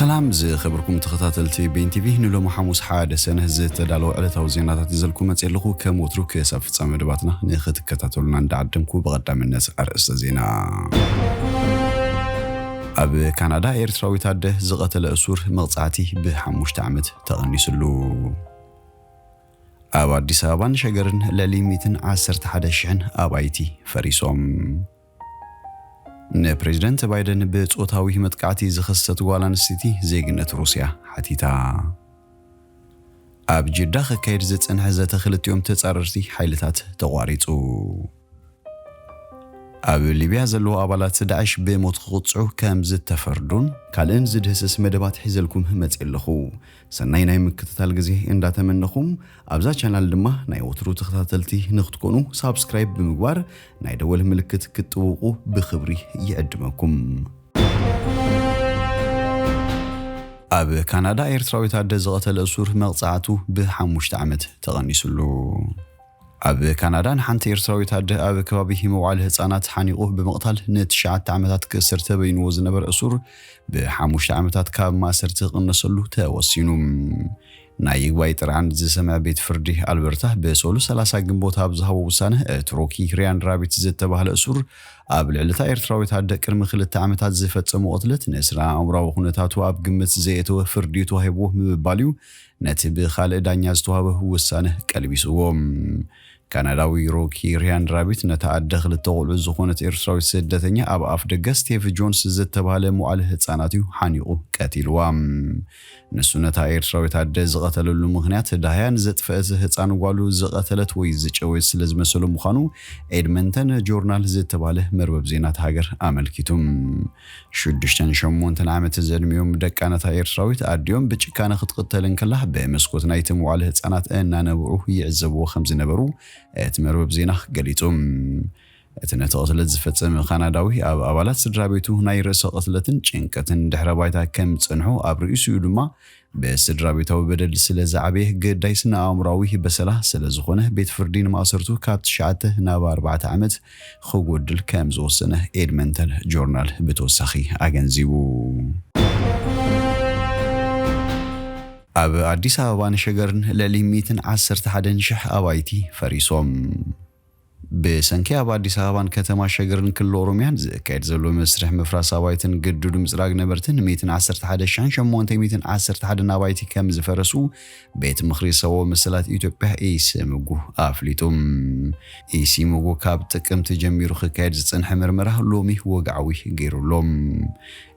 ሰላም ዝኸበርኩም ተኸታተልቲ ቤን ቲቪ፣ ንሎሚ ሓሙስ ሓደ ሰነ ዝተዳለወ ዕለታዊ ዜናታት ይዘልኩም መፅእ ኣለኹ። ከም ወትሩ ክሳብ ፍጻመ መደባትና ንኽትከታተሉና እንዳዓደምኩ፣ ብቐዳምነት ኣርእስተ ዜና። ኣብ ካናዳ ኤርትራዊት ኣደ ዝቐተለ እሱር መቕጻዕቲ ብሓሙሽተ ዓመት ተቐኒስሉ። ኣብ ኣዲስ ኣበባን ሸገርን ልዕሊ ሚእትን ዓሰርተ ሓደ ሽሕን ኣባይቲ ፈሪሶም። ንፕሬዝደንት ባይደን ብጾታዊ መጥቃዕቲ ዝኸሰሰት ጓል ኣንስተይቲ ዜግነት ሩስያ ሓቲታ። ኣብ ጅዳ ክካየድ ዝጸንሐ ዘተ ክልቲኦም ተጻረርቲ ሓይልታት ተቋሪጹ። ኣብ ሊብያ ዘለዉ ኣባላት ዳዕሽ ብሞት ክቕጽዑ ከም ዝተፈርዱን ካልእን ዝድህስስ መደባት ሒዘልኩም መጽእ ኣለኹ። ሰናይ ናይ ምክትታል ግዜ እንዳተመነኹም፣ ኣብዛ ቻናል ድማ ናይ ወትሩ ተኸታተልቲ ንክትኮኑ ሳብስክራይብ ብምግባር ናይ ደወል ምልክት ክትጥውቑ ብኽብሪ ይዕድመኩም። ኣብ ካናዳ ኤርትራዊት ኣደ ዝቐተለ እሱር መቕጻዕቱ ብሓሙሽተ ዓመት ተቐኒስሉ። ኣብ ካናዳ ንሓንቲ ኤርትራዊት ኣደ ኣብ ከባቢ መውዓሊ ህጻናት ሓኒቑ ብምቕታል ንትሽዓተ ዓመታት ክእሰር ተበይንዎ ዝነበረ እሱር ብሓሙሽተ ዓመታት ካብ ማእሰርቲ ክቕነሰሉ ተወሲኑ። ናይ ይግባይ ጥርዓን ዝሰምዐ ቤት ፍርዲ ኣልበርታ ብሰሉ ሰላሳ ግንቦት ኣብ ዝሃቦ ውሳነ፣ እቲ ሮኪ ሪያን ራቢት ዝተባህለ እሱር ኣብ ልዕሊ እታ ኤርትራዊት ኣደ ቅድሚ ክልተ ዓመታት ዝፈጸሞ ቅትለት ንስነ ኣእምራዊ ኩነታቱ ኣብ ግምት ዘየእተወ ፍርዲ ተዋሂብዎ ምባል እዩ ነቲ ብኻልእ ዳኛ ዝተዋህበ ውሳነ ቀልቢስዎ። ካናዳዊ ሮኪ ሪያን ራቢት ነታ ኣደ ክልተ ቆልዑ ዝኾነት ኤርትራዊት ስደተኛ ኣብ ኣፍ ደገ ስቴቭ ጆንስ ዝተባህለ መዋዕለ ህጻናት እዩ ሓኒቑ ቀቲልዋ። ንሱ ነታ ኤርትራዊት ኣደ ዝቐተለሉ ምኽንያት፣ ዳህያ ንዘጥፈአት ህጻን ጓሉ ዝቐተለት ወይ ዝጨወየት ስለ ዝመሰሎ ምዃኑ ኤድመንተን ጆርናል ዝተባህለ መርበብ ዜና እታ ሃገር ኣመልኪቱ። ሽዱሽተን ሸሞንተን ዓመት ዘዕድሚኦም ደቃ ነታ ኤርትራዊት ኣዲኦም ብጭካነ ክትቕተል እንከላ ብመስኮት ናይቲ መዋዕለ ህጻናት እናነበዑ ይዕዘብዎ ከም ዝነበሩ እቲ መርበብ ዜና ገሊጹ። እቲ ነቲ ቅትለት ዝፈጸመ ካናዳዊ ኣብ ኣባላት ስድራ ቤቱ ናይ ርእሰ ቅትለትን ጭንቀትን ድሕረ ባይታ ከም ዝጸንሖ ኣብ ርእሲኡ ድማ ብስድራ ቤታዊ በደል ስለ ዝዓበየ ግዳይ ስነ ኣእምሮኣዊ በሰላ ስለ ዝኾነ ቤት ፍርዲ ንማእሰርቱ ካብ ትሽዓተ ናብ ኣርባዕተ ዓመት ክጎድል ከም ዝወሰነ ኤድመንተን ጆርናል ብተወሳኺ ኣገንዚቡ። ኣብ ኣዲስ ኣበባን ሸገርን ልዕሊ ሚእትን ዓሰርተ ሓደን ሽሕ ኣባይቲ ፈሪሶም። ብሰንኪ ኣብ ኣዲስ ኣበባን ከተማ ሸገርን ክልል ኦሮሚያን ዝካየድ ዘሎ መስርሕ ምፍራስ ኣባይትን ግዱድ ምጽራግ ነበርትን ሚእትን ዓሰርተ ሓደ ሽሕን ሸሞንተ ሚእትን ዓሰርተ ሓደን ኣባይቲ ከም ዝፈረሱ ቤት ምኽሪ ሰብኣዊ መሰላት ኢትዮጵያ ኢሰመጉ ኣፍሊጡ። ኢሰመጉ ካብ ጥቅምቲ ጀሚሩ ክካየድ ዝጸንሐ ምርመራ ሎሚ ወግዓዊ ገይሩ ኣሎ።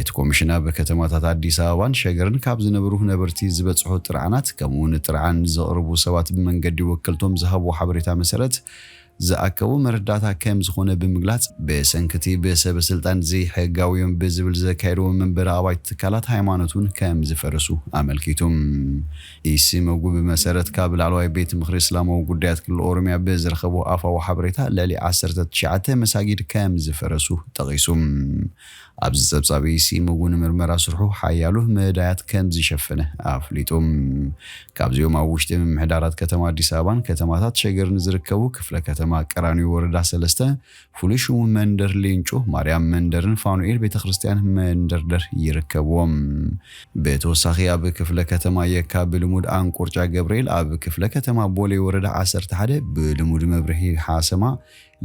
እቲ ኮሚሽን ኣብ ከተማታት ኣዲስ ኣበባን ሸገርን ካብ ዝነበሩ ነበርቲ ዝበጽሑ ጥርዓናት ከምኡ እውን ጥርዓን ዘቕርቡ ሰባት ብመንገዲ ወከልቶም ዝሃብዎ ሓበሬታ መሰረት ዝኣከቦ መረዳእታ ከም ዝኾነ ብምግላጽ፣ ብሰንክቲ ብሰበ ስልጣን ዘይሕጋዊ እዮም ብዝብል ዘካየድዎ መንበሪ ኣባይቲ ትካላት ሃይማኖት እውን ከም ዝፈረሱ ኣመልኪቱ። ኢሰመጉ ብመሰረት ካብ ላዕለዋይ ቤት ምኽሪ እስላማዊ ጉዳያት ክልል ኦሮሚያ ብዝረኸቦ ኣፋዊ ሓበሬታ ልዕሊ ዓሰርተ ትሽዓተ መሳጊድ ከም ዝፈረሱ ጠቒሱ። ኣብዚ ጸብጻብ ኢሰመጉ ንምርመራ ስርሑ ሓያሎ መዳያት ከም ዝሸፈነ ኣፍሊጡ። ካብዚኦም ኣብ ውሽጢ ምምሕዳራት ከተማ ኣዲስ ኣበባን ከተማታት ሸገርን ዝርከቡ ክፍለ ከተማ ቀራኒዮ ወረዳ ሰለስተ ፍሉይ ሽሙ መንደር ሌንጮ ማርያም መንደርን ፋኑኤል ቤተ ክርስቲያን መንደርደር ይርከብዎም። ብተወሳኺ ኣብ ክፍለ ከተማ የካ ብልሙድ ኣንቆርጫ ገብርኤል፣ ኣብ ክፍለ ከተማ ቦሌ ወረዳ ዓሰርተ ሓደ ብልሙድ መብርሂ ሓሰማ፣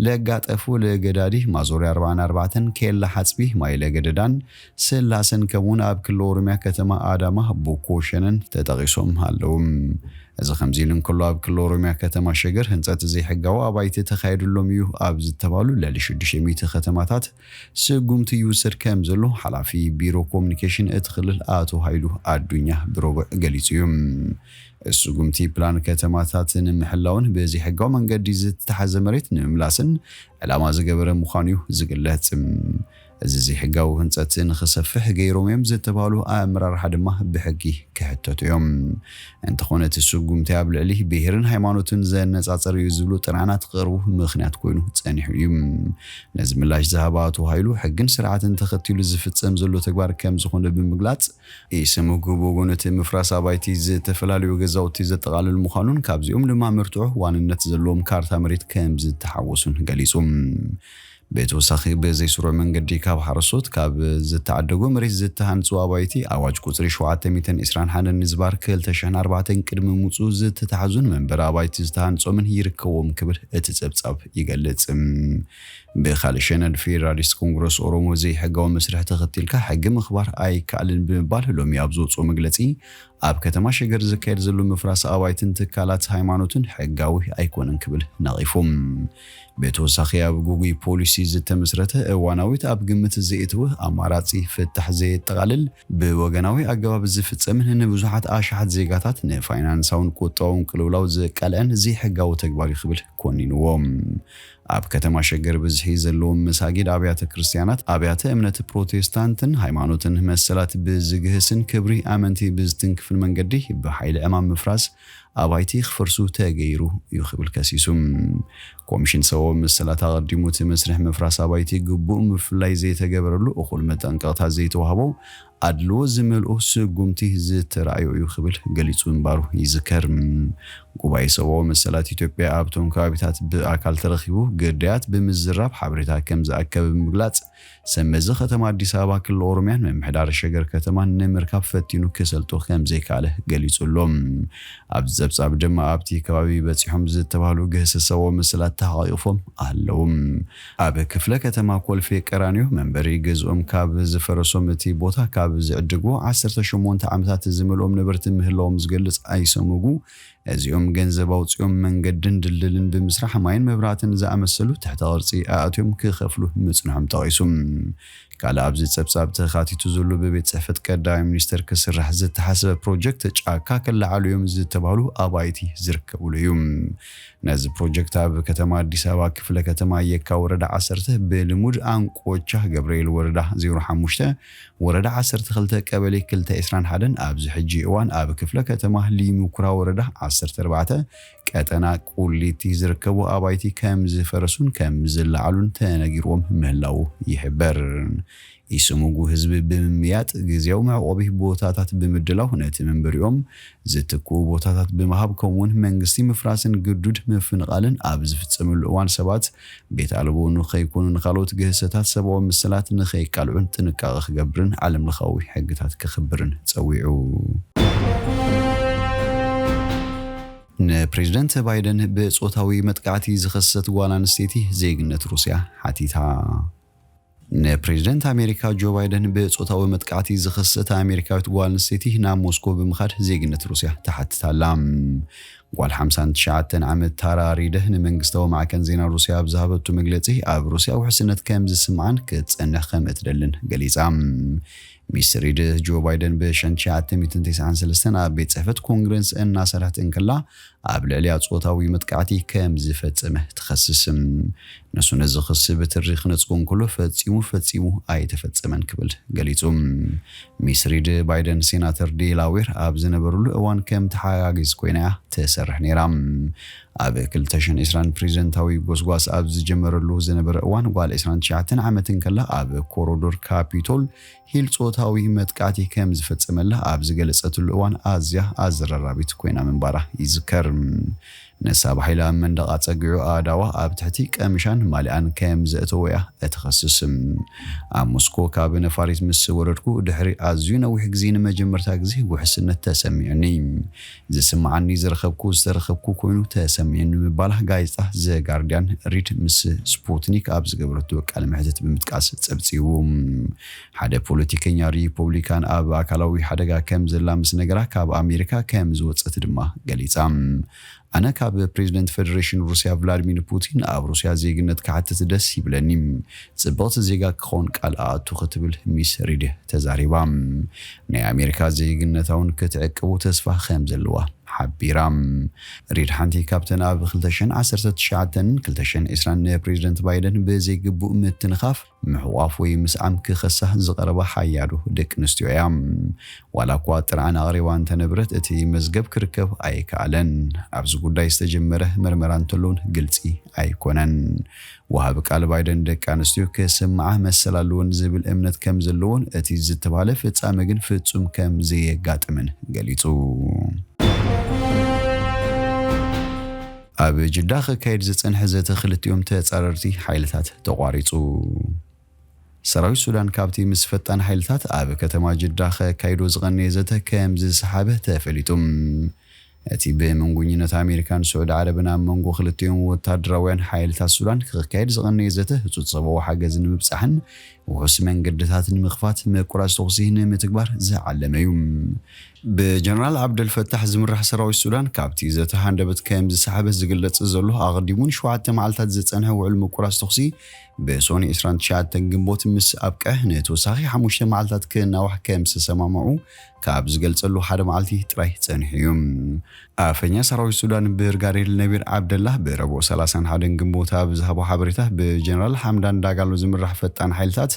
ለጋጠፉ፣ ለገዳዲ፣ ማዞርያ ኣርባዓን ኣርባዕተን፣ ኬላ ሓጽቢ፣ ማይ ለገደዳን ስላሰን ከምኡውን ኣብ ክልል ኦሮሚያ ከተማ ኣዳማ ቡኮ ሸነን ተጠቒሶም ኣለዉ። እዚ ከምዚ ኢሉ እንከሎ፣ ኣብ ክልል ኦሮሚያ ከተማ ሸገር ህንጸት ዘይሕጋዊ ኣባይቲ ተኻይድሎም እዩ ኣብ ዝተባሉ ልዕሊ ሽዱሽተ ሚእቲ ከተማታት ስጉምቲ ይውሰድ ከም ዘሎ ሓላፊ ቢሮ ኮሙኒኬሽን እቲ ክልል ኣቶ ሃይሉ ኣዱኛ ብረቡዕ ገሊጹ እዩ። ስጉምቲ ፕላን ከተማታት ንምሕላውን ብዘይሕጋዊ መንገዲ ዝተታሕዘ መሬት ንምምላስን ዕላማ ዝገበረ ምዃኑ እዩ ዝግለጽ። እዚ ዘይሕጋዊ ህንጸት ንኽሰፍሕ ገይሮም እዮም ዝተባህሉ ኣመራርሓ ድማ ብሕጊ ክሕተቱ እዮም። እንተኾነ እቲ ስጉምቲ ኣብ ልዕሊ ብሄርን ሃይማኖትን ዘነጻጸር እዩ ዝብሉ ጥርዓናት ክቐርቡ ምኽንያት ኮይኑ ጸኒሑ እዩ። ነዚ ምላሽ ዝሃበ ኣቶ ሃይሉ፣ ሕግን ስርዓትን ተኸቲሉ ዝፍጸም ዘሎ ተግባር ከም ዝኾነ ብምግላጽ፣ ኢሰመጉ ብወገኑ እቲ ምፍራስ ኣባይቲ ዝተፈላለዩ ገዛውቲ ዘጠቓልል ምዃኑን ካብዚኦም ድማ መርትዖ ዋንነት ዘለዎም ካርታ መሬት ከም ዝተሓወሱን ገሊጹ። ብተወሳኺ፣ ብዘይስሩዕ መንገዲ ካብ ሓረስቶት ካብ ዝተዓደጉ መሬት ዝተሃንጹ ኣባይቲ ኣዋጅ ቁጽሪ ሸውዓተ ሚእትን ዕስራን ሓደን ንዝባር ክልተ ሽሕን ኣርባዕተን ቅድሚ ምውጽኡ ዝተታሕዙን መንበሪ ኣባይቲ ዝተሃንጾምን ይርከብዎም ክብል እቲ ጸብጻብ ይገልጽ። ብኻልእ ሸነድ፣ ፌደራሊስት ኮንግረስ ኦሮሞ ዘይሕጋዊ መስርሕ ተኸቲልካ ሕጊ ምኽባር ኣይከኣልን ብምባል ሎሚ ኣብ ዘውፅኦ መግለፂ፣ ኣብ ከተማ ሸገር ዝካየድ ዘሎ ምፍራስ ኣባይትን ትካላት ሃይማኖትን ሕጋዊ ኣይኮነን ክብል ነቒፉ። ብተወሳኺ፣ ኣብ ግጉይ ፖሊሲ ዝተመስረተ እዋናዊት ኣብ ግምት ዘየእተወ ኣማራፂ ፍታሕ ዘየጠቓልል፣ ብወገናዊ ኣገባብ ዝፍጸምን ንብዙሓት ኣሽሓት ዜጋታት ንፋይናንሳውን ቁጠባውን ቅልውላው ዘቃልዐን ዘይሕጋዊ ተግባር እዩ ክብል ኮኒንዎ። ኣብ ከተማ ሸገር ብዝሒ ዘለዎም መሳጊድ፣ ኣብያተ ክርስቲያናት፣ ኣብያተ እምነት ፕሮቴስታንትን ሃይማኖትን መሰላት ብዝግህስን ክብሪ ኣመንቲ ብዝትንክፍን መንገዲ ብሓይሊ ዕማም ምፍራስ ኣባይቲ ክፈርሱ ተገይሩ እዩ ክብል ከሲሱ። ኮሚሽን ሰብኣዊ መሰላት ኣቐዲሙ እቲ መስርሕ ምፍራስ ኣባይቲ ግቡእ ምፍላይ ዘይተገበረሉ፣ እኹል መጠንቀቕታ ዘይተዋህቦ፣ ኣድልዎ ዝመልኦ ስጉምቲ ዝተራእዮ እዩ ክብል ገሊጹ ምንባሩ ይዝከር። ጉባኤ ሰብኣዊ መሰላት ኢትዮጵያ ኣብቶም ከባቢታት ብኣካል ተረኺቡ ግዳያት ብምዝራብ ሓበሬታ ከም ዝኣከበ ብምግላጽ፣ ሰመዚ ከተማ ኣዲስ ኣበባ፣ ክልል ኦሮሚያን ምምሕዳር ሸገር ከተማን ንምርካብ ፈቲኑ ክሰልጦ ከም ዘይከኣለ ገሊጹ ኣሎ። ኣብዚ ጸብጻብ ድማ ኣብቲ ከባቢ በጺሖም ዝተባህሉ ግህሰት ሰብኣዊ መሰላት ተሓቒፎም ኣለዉ። ኣብ ክፍለ ከተማ ኮልፌ ቀራኒዮ መንበሪ ገዝኦም ካብ ዝፈረሶም እቲ ቦታ ካብ ዝዕድግዎ ዓሰርተ ሸሞንተ ዓመታት ዝመልኦም ነበርቲ ምህላዎም ዝገልጽ ኣይሰመጉ፣ እዚኦም ገንዘብ ኣውጺኦም መንገድን ድልድልን ብምስራሕ ማይን መብራህትን ዝኣመሰሉ ትሕተ ቅርጺ ኣእትዮም ክኸፍሉ ምጽንሖም ጠቒሱ። ካልእ ኣብዚ ጸብጻብ ተኻቲቱ ዘሎ ብቤት ጽሕፈት ቀዳማይ ሚኒስተር ክስራሕ ዝተሓሰበ ፕሮጀክት ጫካ ክለዓሉ እዮም ዝተባህሉ ኣባይቲ ዝርከብሉ እዩ። ነዚ ፕሮጀክት ኣብ ከተማ ኣዲስ ኣበባ ክፍለ ከተማ የካ ወረዳ ዓሰርተ ብልሙድ ኣንቆቻ ገብርኤል ወረዳ ዜሮ ሓሙሽተ ወረዳ ዓሰርተ ክልተ ቀበሌ ክልተ ዕስራን ሓደን ኣብዚ ሕጂ እዋን ኣብ ክፍለ ከተማ ሊሙኩራ ወረዳ ዓሰርተ ኣርባዕተ ቀጠና ቁሊቲ ዝርከቡ ኣባይቲ ከም ዝፈረሱን ከም ዝለዓሉን ተነጊርዎም ምህላዉ ይሕበር። ኢሰመጉ ህዝቢ ብምምያጥ ግዜያዊ መዕቆቢ ቦታታት ብምድላው ነቲ መንበሪኦም ዝትክኡ ቦታታት ብምሃብ ከምኡውን መንግስቲ ምፍራስን ግዱድ ምፍንቓልን ኣብ ዝፍጸመሉ እዋን ሰባት ቤት ኣልቦ ንኸይኮኑ ንኻልኦት ግህሰታት ሰብኣዊ መሰላት ንኸይቃልዑን ጥንቃቐ ክገብርን ዓለም ለኻዊ ሕግታት ከኽብርን ጸዊዑ። ንፕሬዝደንት ባይደን ብጾታዊ መጥቃዕቲ ዝኸሰሰት ጓል ኣንስተይቲ ዜግነት ሩስያ ሓቲታ። ንፕሬዝደንት ኣሜሪካ ጆ ባይደን ብጾታዊ መጥቃዕቲ ዝኸሰሰት ኣሜሪካዊት ጓል ኣንስተይቲ ናብ ሞስኮ ብምኻድ ዜግነት ሩስያ ተሓትታ ኣላ። ጓል ሓምሳን ትሽዓተን ዓመት ታራ ሪደ ንመንግስታዊ ማዕከን ዜና ሩስያ ኣብ ዝሃበቱ መግለጺ፣ ኣብ ሩስያ ውሕስነት ከም ዝስምዓን ክትጸንሕ ከም እትደልን ገሊጻ። ሚስ ሪድ፣ ጆ ባይደን ብሽሕን ትሽዓተ ሚእትን ተስዓን ሰለስተን ኣብ ቤት ጽሕፈት ኮንግረስ እናሰርሐት እንከላ፣ ኣብ ልዕሊኣ ጾታዊ መጥቃዕቲ ከም ዝፈጸመ ትኸስስ። ንሱ ነዚ ክሲ ብትሪ ክነጽጎ እንከሎ፣ ፈጺሙ፣ ፈጺሙ ኣይተፈጸመን ክብል ገሊጹ። ሚስ ሪድ፣ ባይደን ሴናተር ዴላዌር ኣብ ዝነበረሉ እዋን ከም ተሓጋጊዝ ኮይና እያ ትሰርሕ ነይራ። ኣብ ክልተ ሽሕን ዕስራን ፕሬዝደንታዊ ጎስጓስ ኣብ ዝጀመረሉ ዝነበረ እዋን፣ ጓል ዕስራን ትሽዓተን ዓመት እንከላ ኣብ ኮሮዶር ካፒቶል ሂል ጾታዊ መጥቃዕቲ ከም ዝፈጸመላ ኣብ ዝገለጸትሉ እዋን ኣዝያ ኣዘራራቢት ኮይና ምንባራ ይዝከር። ነሳ ብሓይሊ ኣብ መንደቕ ኣጸጊዑ ኣእዳዋ ኣብ ትሕቲ ቀሚሻን ማሊኣን ከም ዘእተወ እያ እትኸስስ። ኣብ ሞስኮ ካብ ነፋሪት ምስ ወረድኩ ድሕሪ ኣዝዩ ነዊሕ ግዜ ንመጀመርታ ግዜ ውሕስነት ተሰሚዑኒ። ዝስምዓኒ ዝረኸብኩ ዝተረኸብኩ ኮይኑ ተሰሚዑኒ ምባላ ጋዜጣ ዘ ጋርዲያን ሪድ ምስ ስፑትኒክ ኣብ ዝገበረቶ ቃለ መሕትት ብምጥቃስ ጸብጺቡ። ሓደ ፖለቲከኛ ሪፖብሊካን ኣብ ኣካላዊ ሓደጋ ከም ዘላ ምስ ነገራ ካብ ኣሜሪካ ከም ዝወጸት ድማ ገሊጻ። ኣነ ካብ ፕሬዝደንት ፈደሬሽን ሩስያ ቭላድሚር ፑቲን ኣብ ሩስያ ዜግነት ክሓትት ደስ ይብለኒ። ጽብቕቲ ዜጋ ክኸውን ቃል ኣኣቱ ክትብል ሚስ ሪድ ተዛሪባ። ናይ ኣሜሪካ ዜግነታ እውን ክትዕቅቡ ተስፋ ከም ዘለዋ ሓቢራ። ሪድ ሓንቲ ካብተን ኣብ ክልተ ሽሕን ዓሰርተ ትሽዓተን ክልተ ሽሕን ዕስራን ንፕሬዝደንት ባይደን ብዘይግቡእ ምትንኻፍ፣ ምሕቋፍ ወይ ምስዓም ክኸሳ ዝቐረባ ሓያሎ ደቂ ኣንስትዮ እያ። ዋላ እኳ ጥርዓን ኣቕሪባ እንተነበረት፣ እቲ መዝገብ ክርከብ ኣይከኣለን። ኣብዚ ጉዳይ ዝተጀመረ መርመራ እንተሎን ግልጺ ኣይኮነን። ወሃቢ ቃል ባይደን ደቂ ኣንስትዮ ክስምዓ መሰል ኣለወን ዝብል እምነት ከም ዘለዎን እቲ ዝተባህለ ፍጻመ ግን ፍጹም ከም ዘየጋጥምን ገሊጹ። ኣብ ጅዳ ክካየድ ዝጸንሐ ዘተ ክልቲኦም ተጻረርቲ ሓይልታት ተቋሪጹ። ሰራዊት ሱዳን ካብቲ ምስ ፈጣን ሓይልታት ኣብ ከተማ ጅዳ ከካይዶ ዝቐነየ ዘተ ከም ዝሰሓበ ተፈሊጡ። እቲ ብመንጎኝነት ኣሜሪካን ስዑዲ ዓረብን ኣብ መንጎ ክልቲኦም ወታደራውያን ሓይልታት ሱዳን ክካየድ ዝቐነየ ዘተ ህጹጽ ሰብኣዊ ሓገዝ ንምብጻሕን ውሑስ መንገድታት ንምኽፋት ምቁራጽ ተኹሲ ንምትግባር ዝዓለመ እዩ። ብጀነራል ዓብደልፈታሕ ዝምራሕ ሰራዊት ሱዳን ካብቲ ዘተ ሃንደበት ከም ዝሰሓበ ዝግለጽ ዘሎ፣ ኣቐዲሙ ንሸውዓተ መዓልታት ዝጸንሐ ውዕል ምቁራጽ ተኹሲ ብሶኒ ዕስራን ትሽዓተን ግንቦት ምስ ኣብቅዐ፣ ንተወሳኺ ሓሙሽተ መዓልታት ክናዋሕ ከም ዝተሰማምዑ ካብ ዝገልጸሉ ሓደ መዓልቲ ጥራይ ጸኒሑ እዩ። ኣፈኛ ሰራዊት ሱዳን ብርጋዴር ነቢር ዓብደላ ብረቡዕ ሰላሳን ሓደን ግንቦት ኣብ ዝሃቦ ሓበሬታ፣ ብጀነራል ሓምዳን ዳጋሎ ዝምራሕ ፈጣን ሓይልታት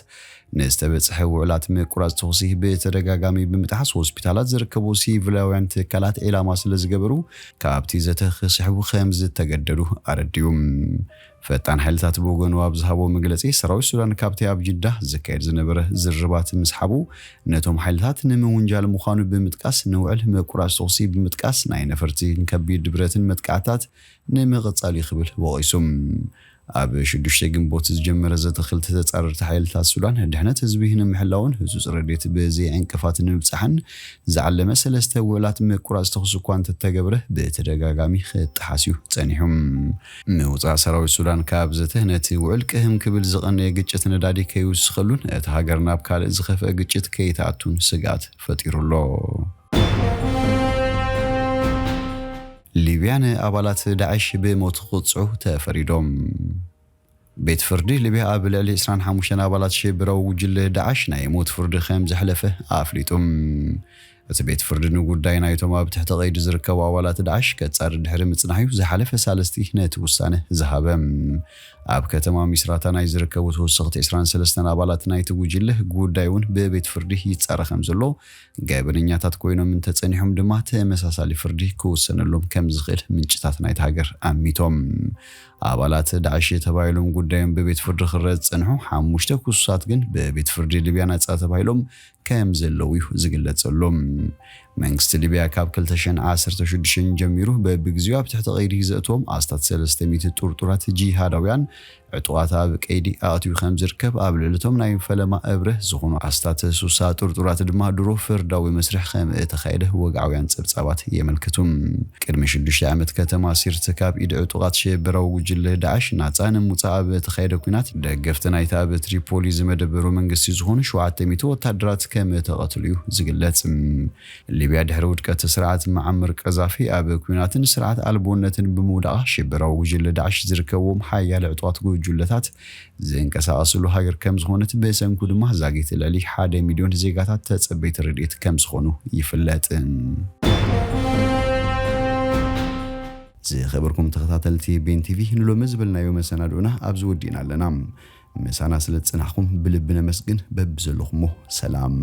ንዝተበጽሐ ውዕላት ምቁራጽ ተኹሲ ብተደጋጋሚ ብምጥሓስ፣ ሆስፒታላት ዝርከቡ ሲቪላውያን ትካላት ዒላማ ስለ ዝገበሩ፣ ካብቲ ዘተ ክስሕቡ ከም ዝተገደዱ ኣረዲኡ። ፈጣን ሓይልታት ብወገኑ ኣብ ዝሃቦ መግለጺ፣ ሰራዊት ሱዳን ካብቲ ኣብ ጅዳ ዝካየድ ዝነበረ ዝርርባት ምስሓቡ፣ ነቶም ሓይልታት ንምውንጃል ምዃኑ ብምጥቃስ፣ ንውዕል ምቁራጽ ተኹሲ ብምጥቃስ፣ ናይ ነፈርትን ከቢድ ብረትን መጥቃዕታት ንምቕጻል እዩ ክብል ወቒሱ። ኣብ ሽዱሽተ ግንቦት ዝጀመረ ዘተ ክልተ ተጻረርቲ ሓይልታት ሱዳን፣ ድሕነት ህዝቢ ንምሕላውን ህጹጽ ረድኤት ብዘይ ዕንቅፋት ንምብጻሕን ዝዓለመ ሰለስተ ውዕላት ምቁራጽ ተኹሲ እኳ እንተተገብረ፣ ብተደጋጋሚ ክጠሓስ እዩ ጸኒሑ። ምውጻእ ሰራዊት ሱዳን ካብ ዘተ፣ ነቲ ውዕል ቅህም ክብል ዝቐነየ ግጭት ነዳዲ ከይውስኸሉን እቲ ሃገር ናብ ካልእ ዝኸፍአ ግጭት ከይትኣቱን ስግኣት ፈጢሩ ኣሎ። ሊብያ ንኣባላት ዳዕሽ ብሞት ክቕጽዑ ተፈሪዶም። ቤት ፍርዲ ሊብያ ኣብ ልዕሊ ዕስራን ሓሙሽተን ኣባላት ሽብራዊ ጉጅለ ዳዕሽ ናይ ሞት ፍርዲ ከም ዘሕለፈ ኣፍሊጡ። እቲ ቤት ፍርዲ ንጉዳይ ናይቶም ኣብ ትሕቲ ቀይዲ ዝርከቡ ኣባላት ዳዕሽ ከጻሪ ድሕሪ ምጽናሕ'ዩ ዝሓለፈ ሳልስቲ ነቲ ውሳነ ዝሃበ። ኣብ ከተማ ሚስራታ ናይ ዝርከቡ ተወሰኽቲ ዕስራን ሰለስተን ኣባላት ናይቲ ጉጅለ ጉዳይ እውን ብቤት ፍርዲ ይጻረ ከም ዘሎ፣ ገበነኛታት ኮይኖም እንተጸኒሖም ድማ ተመሳሳሊ ፍርዲ ክውሰነሎም ከም ዝኽእል ምንጭታት ናይቲ ሃገር ኣሚቶም። ኣባላት ዳዕሽ ተባሂሎም ጉዳዮም ብቤት ፍርዲ ክረአ ዝጸንሑ ሓሙሽተ ክሱሳት ግን ብቤት ፍርዲ ሊብያ ነጻ ተባሂሎም ከም ዘለዉ እዩ ዝግለጸሎም። መንግስቲ ሊብያ ካብ ክልተ ሽሕን ዓሰርተ ሽዱሽተን ጀሚሩ በብግዜኡ ኣብ ትሕቲ ቀይዲ ዘእትዎም ኣስታት ሰለስተ ሚእቲ ጥርጡራት ጂሃዳውያን ዕጡቓት ኣብ ቀይዲ ኣእትዩ ከም ዝርከብ፣ ኣብ ልዕሊቶም ናይ ፈለማ እብረ ዝኾኑ ኣስታት ሱሳ ጥርጡራት ድማ ድሮ ፍርዳዊ መስርሕ ከም እተኻየደ ወግዓውያን ጸብጻባት የመልክቱ። ቅድሚ ሽዱሽተ ዓመት ከተማ ሲርት ካብ ኢድ ዕጡቓት ሽበራዊ ጉጅለ ዳዕሽ ናጻ ንምውጻእ ኣብ እተኻየደ ኲናት፣ ደገፍቲ ናይቲ ኣብ ትሪፖሊ ዝመደበሩ መንግስቲ ዝኾኑ ሸውዓተ ሚእቲ ወታደራት ከም እተቐትሉ እዩ ዝግለጽ። ሊብያ ድሕሪ ውድቀት ስርዓት መዓመር ቀዛፊ ኣብ ኲናትን ስርዓት ኣልቦነትን ብምውዳቓ ሽበራዊ ጉጅለ ዳዕሽ ዝርከብዎም ሓያለ ዕጡቓት ጉጅለታት ዝንቀሳቐስሉ ሃገር ከም ዝኾነት፣ ብሰንኩ ድማ ዛጊት ልዕሊ ሓደ ሚልዮን ዜጋታት ተጸበይቲ ረድኤት ከም ዝኾኑ ይፍለጥ። ዝኸበርኩም ተኸታተልቲ ቤን ቲቪ፣ ንሎሚ ዝበልናዮ መሰናድኦና ኣብዚ ወዲእና ኣለና። ምሳና ስለ ዝጸናሕኩም ብልቢ ነመስግን። በብዘለኹሞ ሰላም።